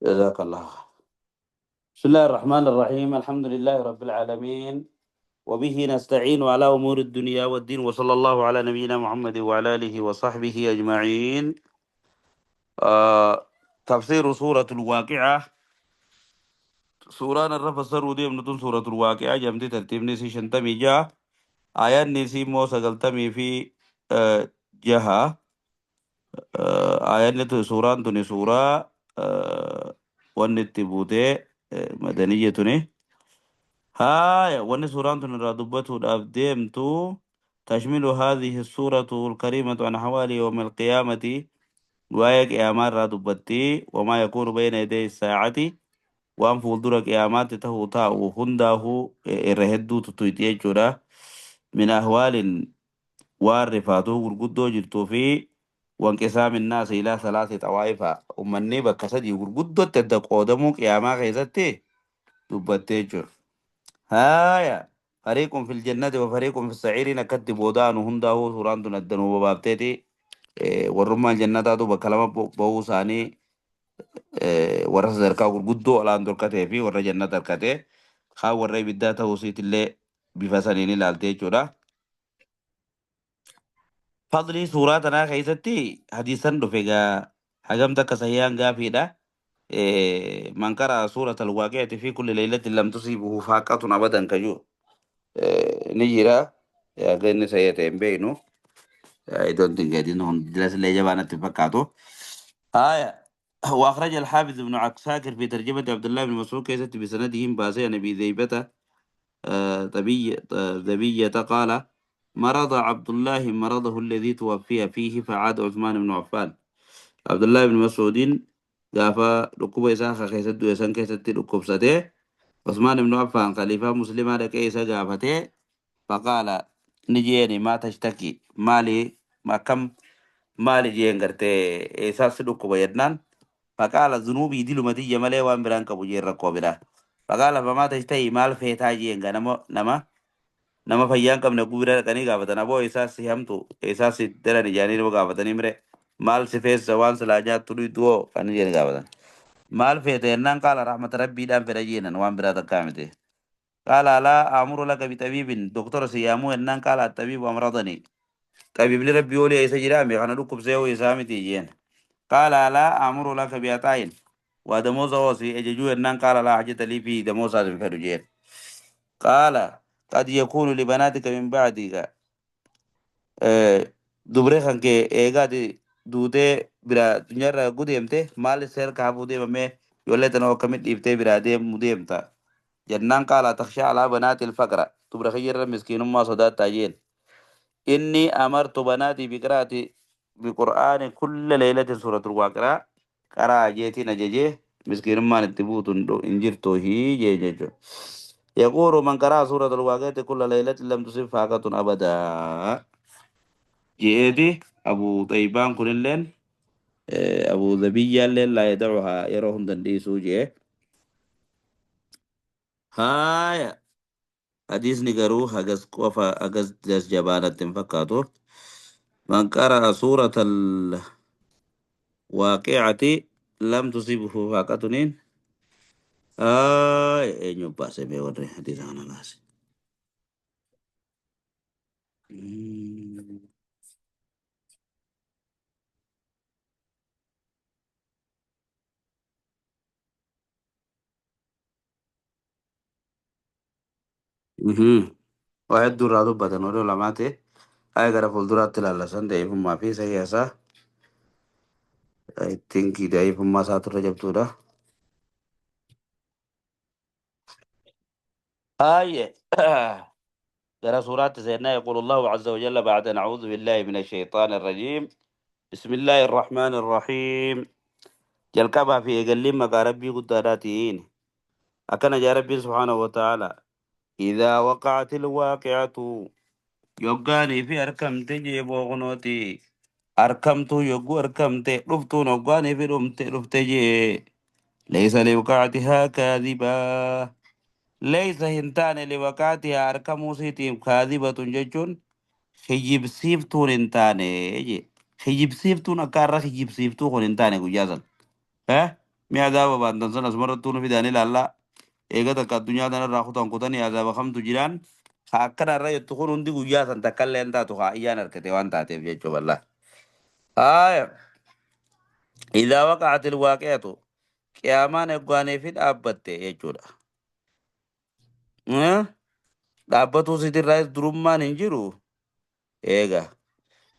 جزاك الله خير. بسم الله الرحمن الرحيم، الحمد لله رب العالمين، وبه نستعين على أمور الدنيا والدين، وصلى الله على نبينا محمد وعلى آله وصحبه أجمعين. تفسير سورة الواقعة. سورة الرفع سرودي من سورة الواقعة جمد ترتيب نسي شنتمي جا آيات نسي موسى قلتمي في جها آيات نتو سورة تني سورة ونتبوتي مدنية تني هاي ون سورة تني رادبته الأبديمتو. تشمل هذه السورة الكريمة عن حوالي يوم القيامة وآية قيامات رادبتي وما يكون بين يدي الساعة وأن فولدر قيامات تهو تاو هنداه إرهدو تتويتي جورا من أهوال والرفاتو غرغدو جرتو في وانقسام الناس إلى ثلاثة طوائف أمني بكسدي غرغدو تدقودمو قياما خيزتي دبتي جور. هايا فريق في الجنة وفريق في السعير نكتب ودان هنداه سوران تندنو بابتتي والرمان جنة دو بكلمة بوساني warra sadarkaa gurguddoo olaan dorkatee fi warra jannata harkatee kaan warra ibiddaa ta'uu isiitillee bifa saniin ilaalte jechuudha. Fadlii suuraa tanaa keessatti hadiisan dhufe egaa hagam takka sahihaan gaafiidha. Man qaraa suurata alwaaqi'ati fi kulli laylatin lam tusibuhu faaqatun abadan kayyuu ni jira. Akka inni sahiha ta'e hin beeknu. I don't think hadiisni kun dilas illee jabaa natti hin fakkaatu. Haaya. وأخرج الحافظ ابن عساكر في ترجمة عبد الله بن مسعود كيست بسنده باسي عن أبي ذيبة ذبية قال مرض عبد الله مرضه الذي توفي فيه فعاد عثمان بن عفان. عبد الله بن مسعود قافا ركوب إساخ كيست ويسان كيست ركوب سته عثمان بن عفان خليفة مسلم على كيس قافته فقال نجيني ما تشتكي مالي ما كم مالي جين قرتي إساس ركوب يدنان فقال ذنوبي دي لمتي مالي وان بران كبو جير ركوب فقال فما تشتهي مال فيتا جين نما نما nama fayyaan qabne gubira dhaqanii gaafatan aboo isaas si hamtu isaas si daran ijaanii nama gaafatanii mire maal si feessa waan silaa nyaattu du'oo kan jedhan gaafatan maal feete jennaan qaala rahmata rabbiidhaan fedha jeenan waan biraa takkaa miti qaala alaa amuru laka bitabiibin doktora si yaamuu jennaan qaala attabiibu amradanii tabiibni rabbii olii isa jiraame kana dhukkubsee hoo isaa miti jeen qaala alaa amuru laka bi'ataayin waa damoosa hoo si ejejuu jennaan qaala laa hajata lii fi damoosaa sin fedhu jeen qaala قد يكون لبناتك من بعدك دبري خانك ايغادي دوتي برا دنيا قديمته مال سير كابو دي مي يولتنا وكمت ديبتي برا دي مديمتا جنان قال تخشى على بنات الفقر دبري خير مسكين ما صدات تاجين إني أمرت بناتي بقراءة بقرآن كل ليلة سورة الواقعة قرأ جيتي نججي مسكين ما نتبوت انجرتو هي جي جي جي. يقول من قرأ سورة الواقعة كل ليلة لم تصب فاقة أبدا. جيدي أبو طيبان كل الليل أبو ذبي الليل لا يدعها يروهم دنديسو جي. هاي حديث نقرو هجس وفا هجس دس جبانة تنفكاتو. من قرأ سورة الواقعة لم تصبه فاقة نين. إيه نباسي بيوري حديث أنا باسي. واحد دور رادو بدن ورو لماتي. أي غرا فولدرات تلالسان ده ما في صحيح أسا. I think ده ما ساتر رجب تورا. آي. ترى سورة سيدنا يقول الله عز وجل بعد نعوذ بالله من الشيطان الرجيم بسم الله الرحمن الرحيم جلقبها في أقل ما ربي قدراتين أكن يا ربي سبحانه وتعالى إذا وقعت الواقعة يقاني في أركم تجيب وغنوتي أركمت يقو أركمت رفتو نقاني في رمت رفتجي ليس لوقعتها كاذبة ليس هنتان لوقعتها أركم سيتيم كاذبة ججون خيب سيفتون هنتان خيب سيفتون أكارا خيب سيفتون هنتان قجازا ها Mee azaaba baantan san asumarrattuu nu fidaanii ilaallaa. Eega takka addunyaa tanarraa kutan kutanii azaaba kamtu jiraan. Haa akkanarra jettu kun hundi guyyaa san takka illee hin taatu haa iyyaan harkate waan taateef jechuu bal'aa. Haaya. Idaa waqa'atil waaqiyatu qiyaamaan eeggaanii fi dhaabbatte jechuudha. Dhaabbatuu sitirraayis durummaan hin jiru. Eega.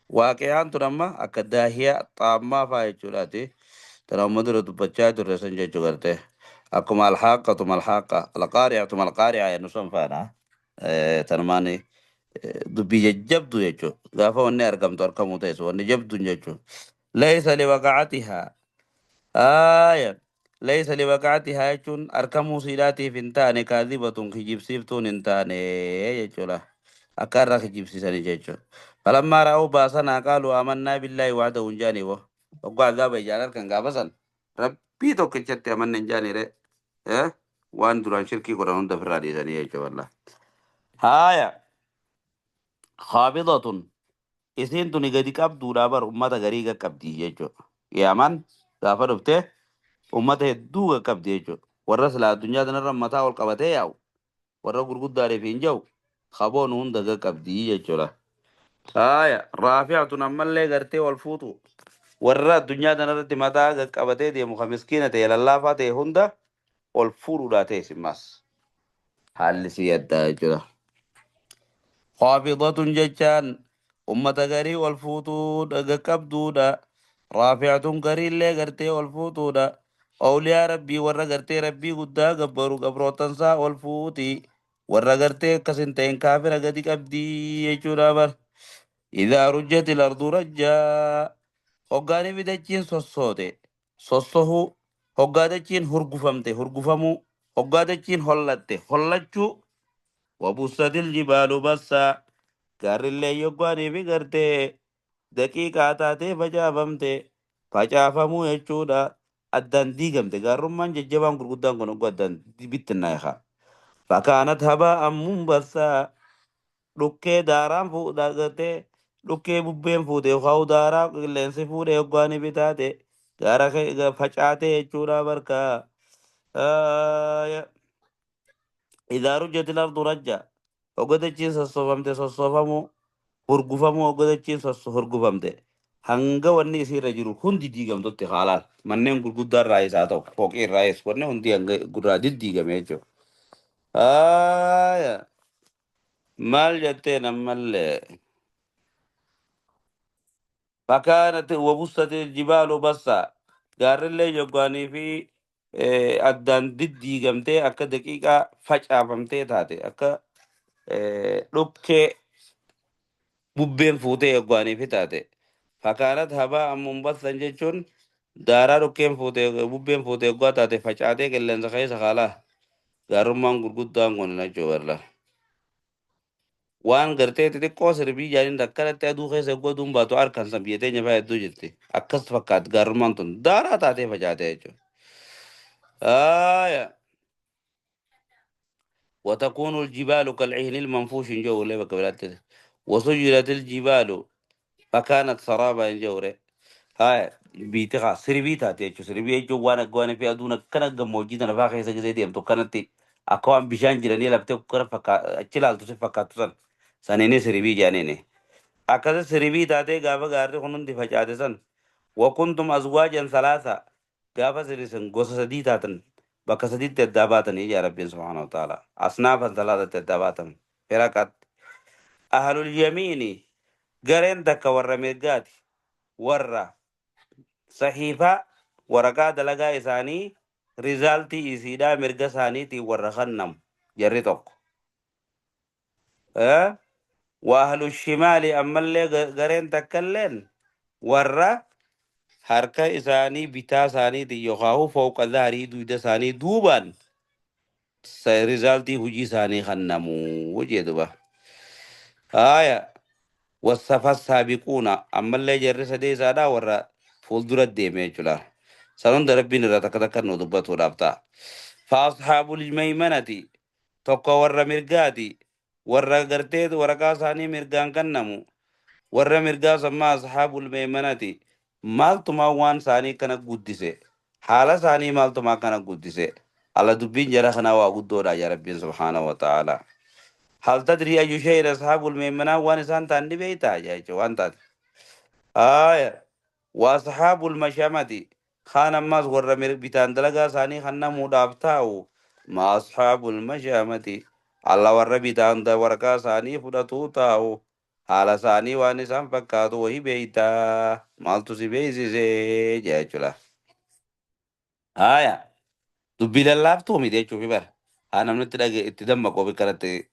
Waaqiyaan tun amma akka daahiyaa xaammaa fa'aa jechuudhaati. Tana uummata dura dubbachaa turre san jechuu gartee. Akkuma alhaaqatu malhaaqa alqaari'atu malqaari'a jennu san faana. Tanumaan dubbii jajjabdu jechuudha. Gaafa wanni argamtu argamuu teessu wanni jabduun jechuudha. Laysa liwaqa'atihaa. Aaya. Laysa liwaqa'atihaa jechuun argamuu siidhaatiif hin taane kaadhibatun kijibsiiftuun hin taane jechuudha. Akka irraa kijibsiisanii jechuudha. Falammaa ra'uu baasanaa qaaluu amannaa billaahi wahdahu hin jaanii boo. Hoggaa azaaba ijaan harkan gaafa san rabbii tokkichatti amanne hin jaanii ree. Waan duraan shirkii godhan hunda ofirraa dhiisanii jechuudha. Haaya. Khaabidatun isiin tuni gadi qabduudhaa bar ummata garii qaqqabdi jechuudha. Qiyaamaan gaafa dhuftee ummata hedduu qaqqabdi jechuudha. Warra silaa addunyaa kanarra mataa ol qabatee yaa'u warra gurguddaadhaaf hin jiru kaboon hunda qaqqabdi jechuudha. Haaya raafi'atun ammallee gartee ol fuutu warra addunyaa kanarratti mataa qaqqabatee deemu kan miskiina ta'e lallaafaa ta'e hunda ol fuudhuudhaa ta'e simmaas. Haalli si addaa jechuudha. Khaafidatun jechaan ummata garii ol fuutuudha qaqqabduudha. Raafi'atun gariillee gartee ol fuutuudha. Awliyaa rabbii warra gartee rabbii guddaa gabbaru gabrootansaa ol fuuti. Warra gartee akkas hin ta'in kaafira gadi qabdii jechuudha bar. Idaa rujjatil ardu rajjaa. Hoggaanii fidachiin sossoote. Sossohuu. Hoggaa dachiin hurgufamte hurgufamuu. Hoggaa dachiin hollatte hollachuu. Wabussatil jibaalu bassaa. Gaarrillee yoggaanii fi gartee daqiiqaa taatee facaafamte facaafamuu jechuudha. Addaan diigamte gaarrummaan jajjabaan gurguddaan kun hoggaa addaan bittinnaa'e. Fakkaanat habaa munbassaa dhukkee daaraan fuudhaa gartee dhukkee bubbeen fuute yookaan daaraa qilleensi fuudhee hoggaa ni bitaate gaara facaatee jechuudha barka. Idaa rujjatil ardu rajja hogga dachiin sossoofamte sossoofamuu hurgufamuu hogga dachiin hurgufamte hanga wanni isiirra jiru hundi diigamtutti haalaan manneen gurguddaa irraa isaa ta'u fooqii irraa is wanni hundi hanga gurraa diddiigame jechuudha. Haaya maal jetteen ammallee fakkaanatti wabussate jibaalu bassa gaarrillee yoggaanii fi addaan diddiigamtee akka daqiiqaa facaafamtee taate akka dhukkee bubbeen fuutee yoggaanii fi taate fakkaanat habaa ammunbassan jechuun daaraa dhukkeen fuutee bubbeen fuutee yoggaa taate facaatee qilleensa keessa haalaa gaarummaan gurguddaan kun jechuudha. Waan gartee xixiqqoo sirbii jaaniin akkanatti aduu keessa yogguu aduun baatu harkaan san biyya teenya fa'aa hedduu jirti. Akkas fakkaat gaarummaan tun daaraa taatee facaatee jechuudha. Haaya. وتكون الجبال كالعهن المنفوش جو لي بك وسجلت الجبال فكانت سرابا جوري هاي بيتها سربيتا تيجو سربي جو وانا غوانا في ادونا كان غموجي انا فاخي سغزي ديم تو كانت اكوان بيشان جيراني لابتو كر فكا اچلال تو فكا تسن سنيني سربي جانيني اكذا سربي تاتي غافا غارتي خنن دي فجاته سن وكنتم ازواجا ثلاثه غافا سريسن غوسا سدي تاتن bakka sadiitti addaa baatanii yaa rabbiin subhaanahu wa ta'ala asnaafan salaatatti addaa baatan firaqat ahlul yamiini gareen takka warra mirgaati warra sahiifaa waraqaa dalagaa isaanii rizaaltii isiidhaa mirga isaaniitiin warra kennamu jarri tokko. Wa ahlu shimaali ammallee gareen takkalleen warra harka isaanii bitaa isaaniitiin yookaan fooqa zaarii dugda isaanii duubaan rizaaltii hojii isaanii kennamu jedhuba. Haaya wasafa saabiquuna ammallee jarri sadee isaadhaa warra fuuldura deeme jechuudha. San hunda rabbiin irraa takka takka nu dubbatuudhaaf ta'a. Faasxaabul maymanati tokko warra mirgaati warra gartee waraqaa isaanii mirgaan kennamu warra mirgaa sammaa asxaabul maymanati maaltumaa waan isaanii kana guddise Haala isaanii maaltuma akkana guddise? Alla dubbiin jara kanaa waa guddoodha yaa Rabbiin subhaanahu wa ta'ala. Hal tadrii ayyu shay'in ashaabul meeymanaa waan isaan ta'an ni beeytaa jechuudha waan taate. Aaya. Wa ashaabul mashamati kaan ammaas warra bitaan dalagaa isaanii kan namuudhaaf taa'u ma ashaabul mashamati alla warra bitaan waraqaa isaanii fudhatuu taa'u haala isaanii waan isaan fakkaatu wahii beeytaa maaltu si beeksisee jechuudha. Haaya. Dubbii lallaaftuu miti jechuufi bara. Haa namni itti dhage itti dammaqu bikkanatti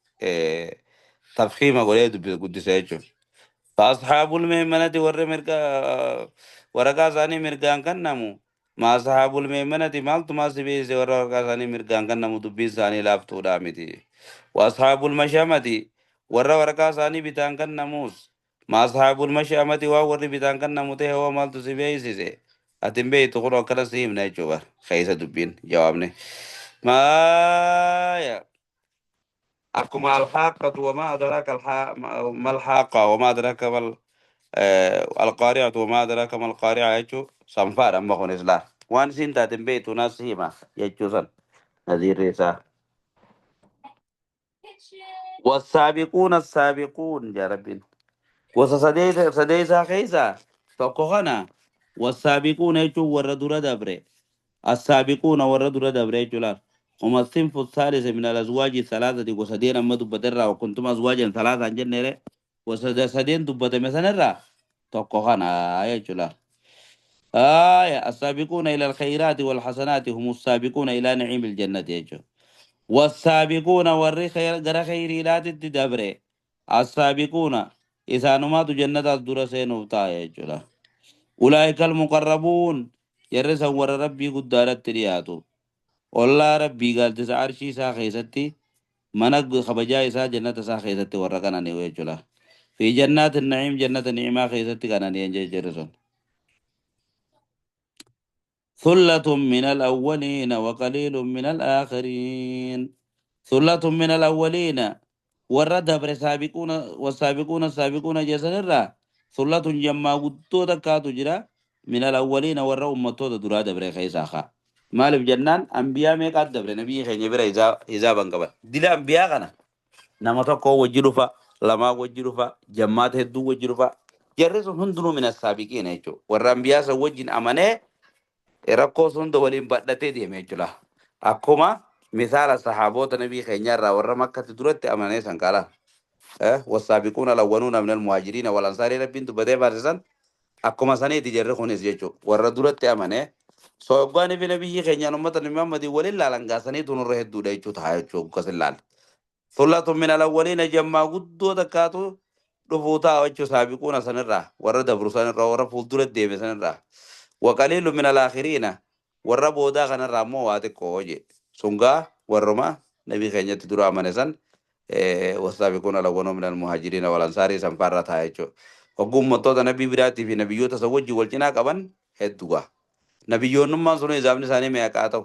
tafhiima godhee dubbii guddisa jechuudha. Ashaabul meemanati warri mirga waraqaa isaanii mirgaan kennamu. Ma ashaabul meemanati maaltu maa si beeksise warra waraqaa isaanii mirgaan kennamu dubbiin isaanii laaftuudha miti. Wa ashaabul mashamati warra waraqaa isaanii bitaan kennamus. Ma ashaabul mashamati waa warri bitaan kennamu ta'e hoo maaltu si beeksise. Ati hin beektu kun akkana si himna jechuudha. Keessa dubbiin jawaabne. Maaya. Akkuma alhaaqatu wamaa adraaka malhaaqa wamaa adraaka mal alqaari'atu wamaa adraaka malqaari'a jechuu sanfaadha amma kunis laa. Waan isin taate hin beektu naas si hima jechuu san naziirri isaa. Wasaabiquuna saabiquun jaa Rabbiin. Gosa sadeessaa keessaa tokko kana wasaabiquuna jechuun warra dura dabre. Asaabiquuna warra dura dabre jechuudha. Huma sinfu saalisa min al-azwaaji salaasati gosa sadeen amma dubbaterraa kuntum azwaajan salaasaan jenneere gosa sadeen dubbatame sanarraa tokko kana jechuudha. آية السابقون إلى الخيرات والحسنات هم السابقون إلى نعيم الجنة jechuudha. والسابقون warri خير gara khayriidhaatitti dabre السابقون isaanumaatu jannataas dura seenuuf ta'a jechuudha. أولئك المقربون jarri san warra rabbii guddaadhatti dhiyaatu. Ollaa rabbii gaaddisa arshii isaa keessatti mana kabajaa isaa jannata isaa keessatti warra qanani'u jechuudha. في جنات النعيم jannata ni'imaa keessatti qanani'an jechuudha sun. ثلة من الأولين وقليل من الآخرين. ثلة من الأولين warra dabre سابقون والسابقون السابقون jesanirraa ثلة jammaa guddoo takkaatu jira من الأولين warra ummattoota duraa dabre keessaa kaa. Maaliif jennaan ambiyaa meeqaatu dabre nabiyyi keenya bira hizaaban qaban. Dila ambiyaa kana nama tokko wajji dhufa lamaa wajji dhufa jammaata hedduu wajji dhufa jarri sun hundinuu من السابقين jechuudha. Warra ambiyaa san wajjin amanee rakkoo sun hunda waliin badhatee deeme jechuudha. Akkuma misaala sahaabota nabii keenyaarraa warra makkatti duratti amanee san kaala. والسابقون الأولون من المهاجرين والأنصار rabbiin dubbatee baasisan akkuma saniiti jarri kunis jechuudha. Warra duratti amanee sooggaanii fi nabiyyi keenyaan uummata nabi Muhammadii waliin laalan gaasaniitu nurra hedduudha jechuudha haa jechuudha akkas ilaala. ثلة من الأولين jammaa guddoo takkaatu dhufuu ta'a jechuudha saabiquuna sanirraa warra dabru sanirraa warra fuuldura deeme sanirraa. وقليل من الآخرين warra boodaa kanarraa immoo waa xiqqoo je sungaa warruma nabii keenyatti dura amane san والسابقون الأولون من المهاجرين والأنصار sanfaarra ta'a jechuudha. Hogguu uummattoota nabii biraatii fi nabiyyoota san wajjin wal cinaa qaban hedduudha. Nabiyyoonnummaan sun hisaabni isaanii meeqaa ta'u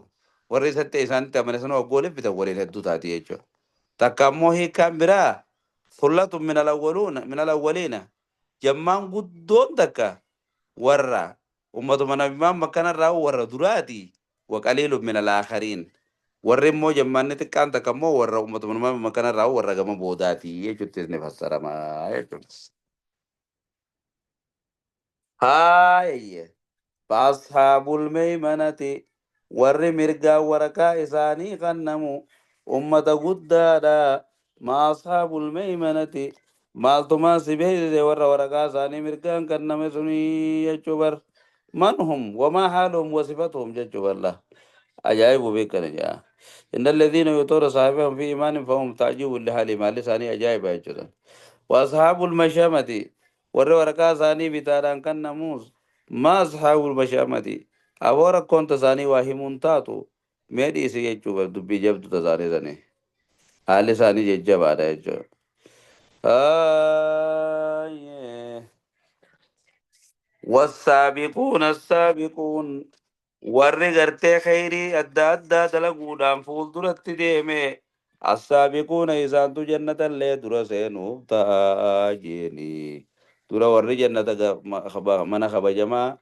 warri isatti isaanitti amane sana hogguu waliif bitan waliin hedduu taati jechuudha. Takka ammoo hiikkaan biraa ثلة من الأولون من الأولين jammaan guddoon takka warra ummatuma nabi Muhammad kanarraa warra duraati وقليل من الآخرين warri immoo jammaanni xiqqaan takka immoo warra ummatuma nabi Muhammad kanarraa warra gama boodaati jechuutti ni fassarama jechuudha. Haayye فأصحاب الميمنة warri mirgaa waraqaa isaanii kennamu ummata guddaadha. ما أصحاب الميمنة maaltumaa si beeksise warra waraqaa isaanii mirgaan kenname sunii jechuu bar. من هم وما حالهم وصفتهم jechuu barla. Ajaa'ibu beekani jaa. إن الذين يؤتون صحائفهم في إيمان فهم تعجب لحالهم haalli isaanii ajaa'iba jechuudha. وأصحاب المشأمة warri waraqaa isaanii bitaadhaan kennamuus ما أصحاب المشأمة aboo rakkoon tasaanii waa himuun taatu mee dhiisi jechuu bar dubbii jabdu tasaanii sanii haalli isaanii jajjabaadha jechuudha. Aayyee. والسابقون السابقون warri gartee khayrii adda addaa dalaguudhaan fuulduratti deeme السابقون isaantu jannatallee dura seenuuf ta'a jeeni dura warri jannata mana kabajamaa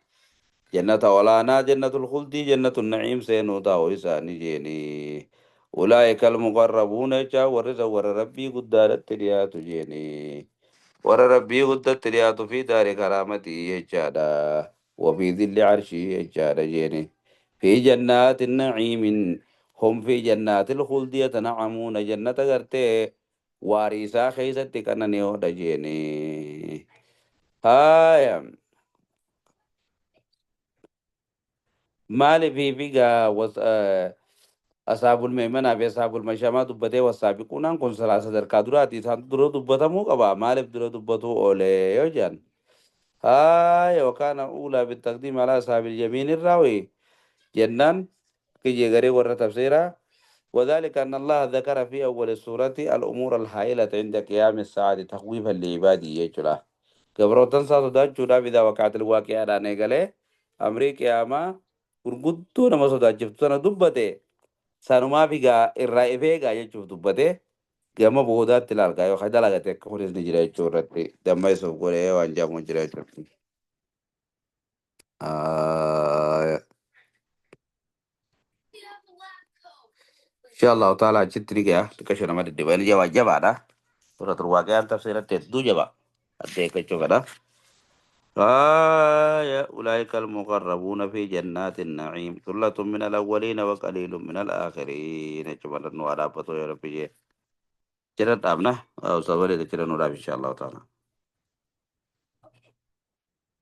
Jannata olaanaa, jannatul khuldii, jannatul naciim seenuu taa'u isaanii jeeni. Ulaa'ika almuqarrabuuna jechaa warri san warra Rabbii guddaadhatti dhiyaatu jeeni. Warra Rabbii guddatti dhiyaatu fi daari karaamatii jechaadha. Wafii dhilli arshii jechaadha jeeni. Fi jannaati naciimin hum fi jannaatil khuldi yatana'amuuna, jannata gartee waariisaa keessatti qanani'oodha jeeni. Haaya. Maaliif fiigaa asaabul meemanaa fi asaabul mashamaa dubbatee, wasaabiquunaan kun sadarkaa duraati, isaan dura dubbatamuu qaba. Maaliif dura dubbatuu oolee yoo jedhan, haaya, wakaana uulaa bitaqdiim alaa asaabil yamiin irraawi jennaan kiyye garee warra tafsiiraa. وذلك أن الله ذكر في أول السورة الأمور الهائلة عند قيام الساعة تخويفا لعباده يجرا gabroottan isaa sodaachuudhaaf إذا وقعت الواقعة dhaan eegalee amrii qiyaamaa gurguddoo nama sodaachiftu sana dubbate. Sanumaaf egaa irraa ifee egaa jechuuf dubbate. Gama boodaatti ilaalgaa yookaan dalagate akka kunis ni jira jechuu irratti damma isuuf godhee waan jedhamu jira jechuudha. Insha Allahu ta'ala achitti ni ga'a. Xiqqaa nama deddeebi'anii jabaa jabaadha. Suratul Waaqiyaan tafsiiratti hedduu jaba. Adda eeggachuu fedha. آية أولئك المقربون في جنات النعيم ثلة من الأولين وقليل من الآخرين. جبل النوار يا ربي جرى أبنا أو سوالي جرى نور إن شاء الله تعالى.